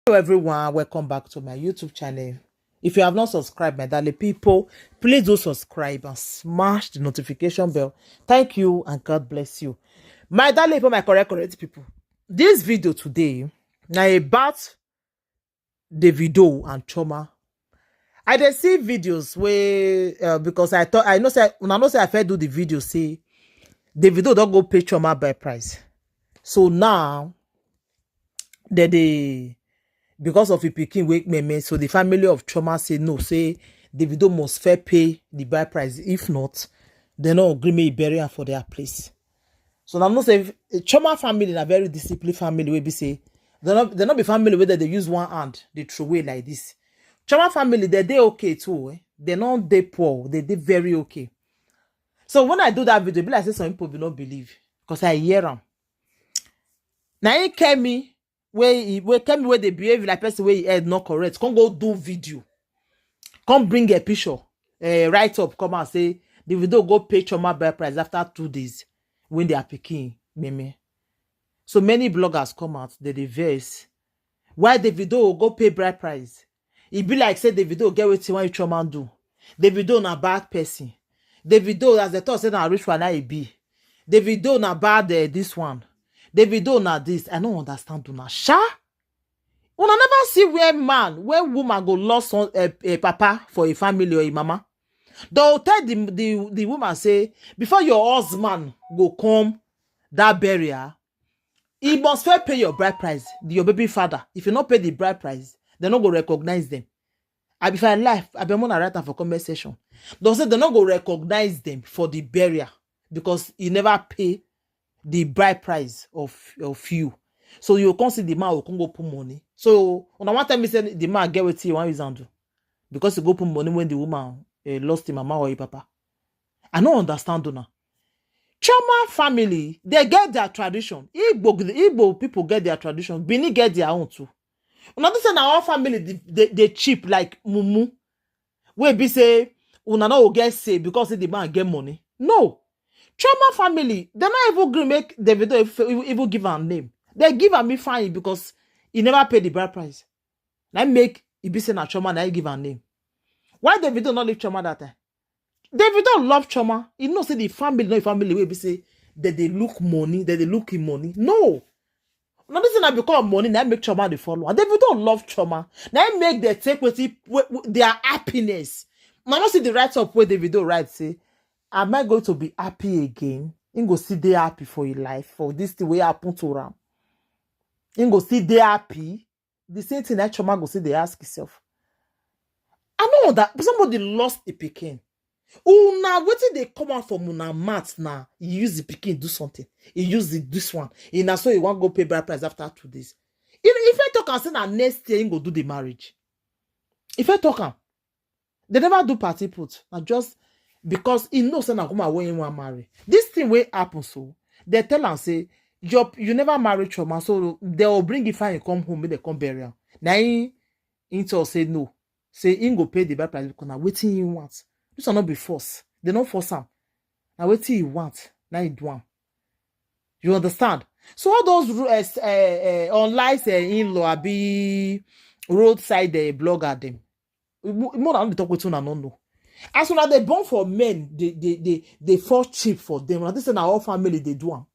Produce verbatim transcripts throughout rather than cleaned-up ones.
Hello everyone, welcome back to my YouTube channel. If you have not subscribed, my darling people, please do subscribe and smash the notification bell. Thank you and God bless you. My darling people, my correct, correct people, this video today now about Davido and Chioma. I dey see videos where uh, because I thought I know say una know say I first do the video say Davido don go pay Chioma bride price. So now that they, because of the pikin wake meme, so the family of Chioma say no, say Davido must first pay the bride price. If not, they no agree make e bury am for their place. So now no say Chioma family na very disciplined family wey be say they no they no be family wey dem dey use one hand dey throw away like this. Chioma family they dey okay too. Eh? They no dey poor. They dey very okay. So when I do that video, e be like say some people be no believe because I hear am. Na him Kemi wey he- wey Kemi wey dey behave like person wey he head no correct come go do video, come bring a picture, uh, write up come out say Davido go pay Chioma bride price after two days when their pikin meme. So many bloggers come out, they dey vex. Why Davido go pay bride price? E be like say Davido get wetin wey Chioma do. Davido na bad person. Davido, as they talk say na rich one na e be. Davido na bad uh, this one. Davido na this. I no understand una. Sha? Una never see where man, where woman go lost one, a, a papa for a family or a mama. They'll tell the, the, the woman say, before your husband go come that burial, he must first pay your bride price, your baby father. If you not pay the bride price, they no go recognize them. I be fine life, I be more write am for comment section. They say they no go recognize them for the burial because you never pay the bride price of, of you. So you can't see the man who can go put money. So when I want time, say the man get wetin he wan use am do because he go put money when the woman uh, lost him mama or him papa. I no understand una. Chioma family, they get their tradition. Igbo, Igbo people get their tradition. Benin get their own too. Una think say na all family dey- dey dey cheap like mumu. Wey be say una no go get say because say the man get money. No. Chioma family, they no even gree make Davido ev- ev- even give am name. They give am fine because he never pay the bride price. Na make e be say na Chioma na he give am name. Why Davido no leave Chioma that time? Davido love Chioma. He know say the family no family wey be say that they look money, that they look him money. No. Now this thing na because of money na make Chioma dey follow. And Davido love Chioma. Na him make they take wetin wey- wey- their happiness. Now no see the write up wey Davido write say, am I going to be happy again? He go still dey happy for his life for this thing wey happen to am. He go still dey happy. The same thing that Chioma go still dey ask himself. I know that somebody lost a pikin. Una wetin dey come out from una mouth na he use the pikin do something. He use the, this one. He na so he wan go pay bride price after two days. If if I talk am say na next year he go do the marriage. If I talk am, they never do party put. Na just because he know say na woman wey he wan marry. This thing wey happen so, they tell am say you you never marry Chioma, so they will bring the fine come home make they come bury am. Na him him tell say no, say him go pay the bride price because na wetin he want. This one no be force. They no force am. Na wetin he want, na he do am. You understand? So all those ru- uh, uh, uh, online uh, in-law abi roadside uh, blogger dem, more than talk wetin una no know. As una dey born for men, they they they they fall cheap for them. Una think say na all family dey do am.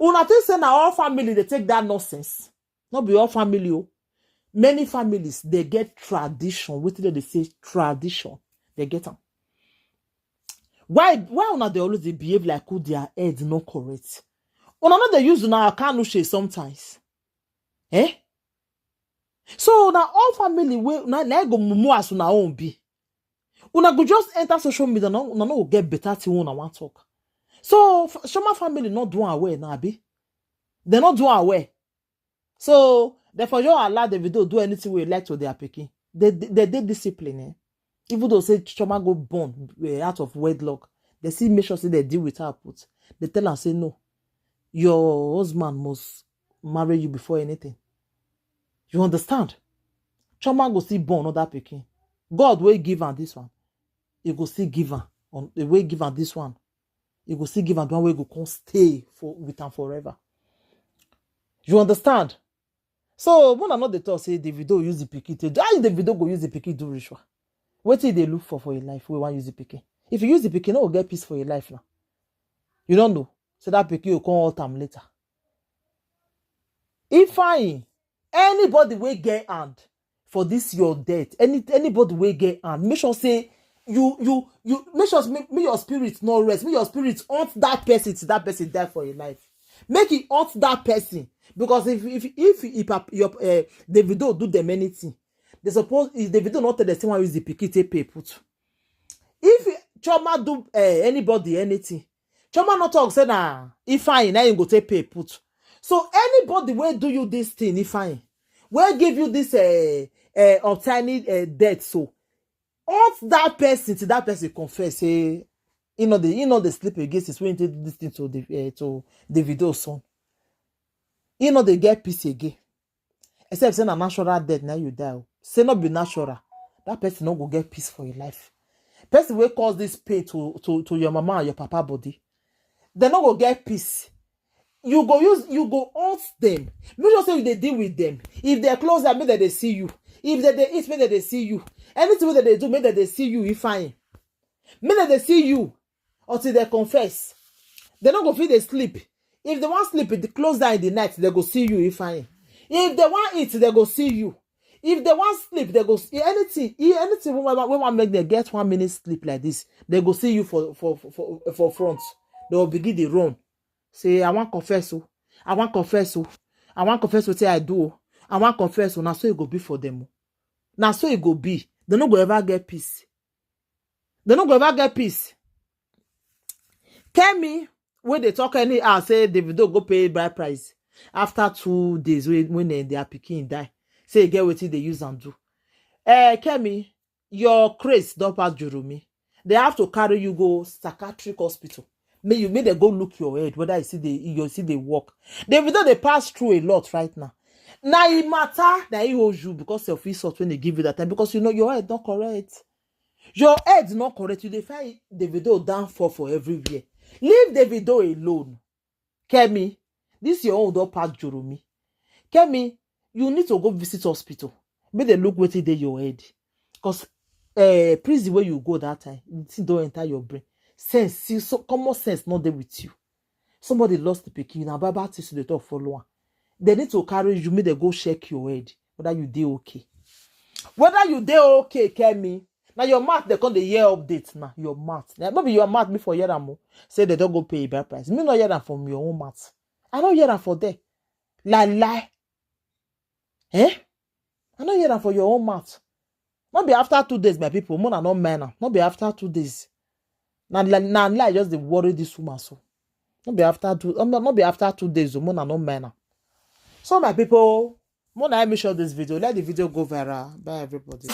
Una think say na all family dey take that nonsense. No be all family o. Many families they get tradition. Wetin dem dey say tradition? They get am. Why why una dey always dey behave like who their head no correct? Una no dey use una akanuche sometimes. Eh? So na all family wey na na go mumu as una own be. Una go just enter social media, na una no go get better thing wey una wan talk. So f- Chioma family no do am well na abi? They no do am well. So therefore you allow Davido do anything wey he like to their pikin. They they they dey discipline. Eh? Even though say Chioma go born uh, out of wedlock, they still make sure say they deal with her put. They tell am say no, your husband must marry you before anything. You understand? Chioma go still born another pikin. God wey give am this one, he go still give am on the way give am this one. He go still give am the one wey go come stay for with am forever. You understand? So, when I know the talk, say Davido use the pikin to, how Davido go use the pikin do ritual? Wetin you dey look for for your life? We want use the pikin. If you use the pikin, no go get peace for your life now. You don't know. So that pikin will come all time later. If I, anybody will get hand for this your death, any anybody will get hand, make sure say you you you make sure make, make your spirit no rest, make your spirit haunt that person till that person die for your life. Make it haunt that person, because if if if, if your uh, Davido do them anything, they suppose if Davido not tell them say one use the pikin take pay put. If Chioma do uh, anybody anything, Chioma not talk say na Ifeanyi na him go take pay put. So anybody will do you this thing, Ifeanyi, will give you this uh, uh, untimely uh, death, so haunt that person till that person confess say you know the you know the sleep again since when he did this thing to the uh, to Davido son. You know they get peace again. Except say na natural death na you die. Say not be natural. That person no go get peace for your life. Person will cause this pain to to to your mama and your papa body. They no go get peace. You go use you go haunt them. Make sure say you dey deal with them. If they close that, make that they see you. If they they eat, make that they see you. Anything that they do, make that they see you. If fine, make that they see you until they confess. They no go feel they sleep. If they want sleep, they close down in the night. They go see you. If fine, if they want eat, they go see you. If they want sleep, they go see anything. Anything when want make them get one minute sleep like this, they go see you for for for, for front. They will begin the run. Say I want confess. Oh, I want confess. Oh, I want confess. What I do? Oh, I want confess. Oh, now so it go be for them. Oh. Now so it go be. They no go ever get peace. They no go ever get peace. Kemi, when they talk anyhow, say Davido go pay bride price after two days when, when eh, their pikin die. Say get wetin they use and do. Eh, Kemi, your craze don pass Jurumi. They have to carry you go psychiatric hospital. May you may they go look your head whether you see the you see the work. Davido they pass through a lot right now. Now it matter that he owes you because of insult when they give you that time because you know your head not correct. Your head not correct. You dey find Davido downfall for everywhere. Leave Davido alone. Kemi, this your own don pass Jurumi. Kemi, you need to go visit hospital. Make they look wetin dey your head. Because uh, prison where you go that time, the thing don't enter your brain. Sense, see, so common sense not there with you. Somebody lost the pikin, na baba things dey talk follow am. They need to carry you, make they go check your head whether you dey okay. Whether you dey okay, Kemi. Now your mouth they come dey hear update now. Your mouth. Now, no be your mouth before hear am o. Say they don't go pay a bad price. Me no hear am from your own mouth. I don't hear am for there. Lie lie. Eh? I don't hear am for your own mouth. Not be after two days, my people. Mona no man. Not be after two days. Now, now lie just dey worry this woman so. Not be after two. Um, not be after two days. Mona no man. So my people, Mona, I make sure this video. Let the video go viral. Bye everybody.